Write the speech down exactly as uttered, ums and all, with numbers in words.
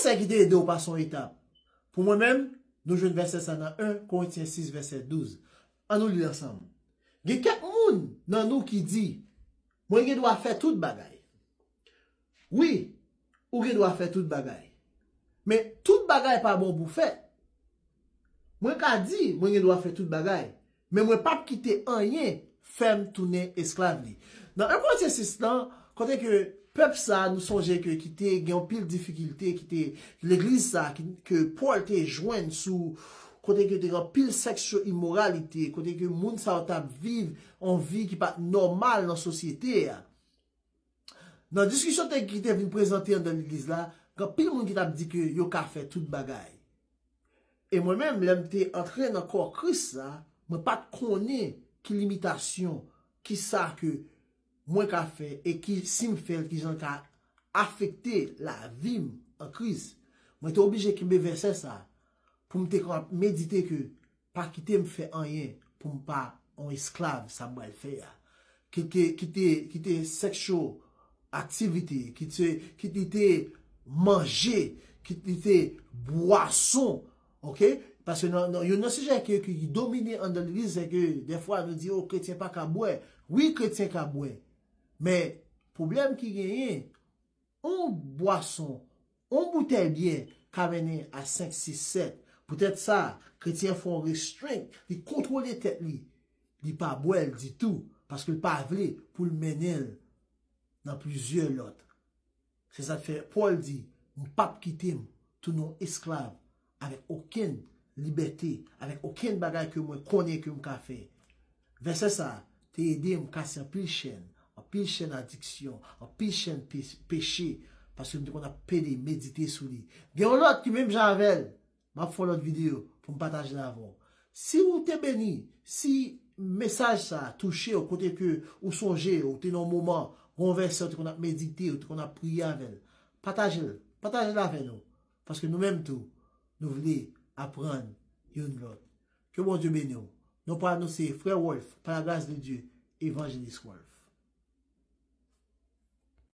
Sa ki te ede w pase yon etap. Pou mwen menm, nou jwenn vèsè sa nan en Korentyen sis, vèsè douz. An nou li l ansanm. Gen kèk moun nan nou ki di, mwen gen dwa fè tout bagay. Wi, ou gen dwa fè tout bagay. Men tout bagay pa bon pou fè. Mwen ka di, mwen gen dwa fè tout bagay, men mwen p ap kite anyen fè m tounen esklav li. Nan en Korentyen sis lan, kote ke pèp sa, nou sonje ke ki te gen anpil difikilte, ki te legliz sa, ki, ke Pòl te jwenn sou, kote ke te gen anpil sèksyo imoralite, kote ke moun sa yo t ap viv yon vi ki pa t nòmal nan sosyete a. Nan diskisyon te, ki te vin prezante anndan legliz la, gen anpil moun ki t ap di ke yo ka fè tout bagay. E mwen menm, lè m te antre nan kò Kris la, mwen pa t konnen ki limitasyon, ki sa ke mwen ka fè e ki si m fè l, ki jan l ka afekte lavi m an Kris. Mwen te oblije kenbe vèsè sa pou m te ka medite ke pa kite m fè anyen pou m pa yon esklav sa m pral fè a. Ki te, ki te, ki te sexual activity, ki te, ki te, te manje, ki te, te bwason, ok? Paske nan, nan, youn nan sijè ki, ki domine anndan legliz, se ke dèfwa nou di, o, kretyen pa ka bwè. Wi, kretyen ka bwè. Men, pwoblèm ki genyen, yon bwason, yon boutèy byè ka mennen a senk, sis, sèt. Poutèt sa, kretyen fè yon restraint, li kontwole tèt li. Li pa bwè l ditou, paske l pa vle pou l mennen l nan plizyè lòt. Se sa k fè Pòl di, m p ap kite m tounen yon esklav avèk okenn libète, avèk okenn bagay ke mwen konnen ke m ka fè. Vèsè sa a te ede m kase anpil chèn, anpil chèn adiksyon, anpil chèn pe-, peche, paske m te konn ap pede medite sou li. Gen yon lòt ki menm jan avè l, m ap fè yon lòt videyo pou m pataje l avè w. Si w te beni, si mesaj sa a touche w, kote ke ou sonje, ou te nan yon moman, gen yon vèsè ou te konn ap medite, ou te konn ap priye avè l, pataje l, pataje l avè nou. Paske nou menm tou, nou vle aprann youn lòt. Ke Bondye beni w. Non pa nou se Frè Wolf, par la grâce de Dieu, Evangelist Wolf.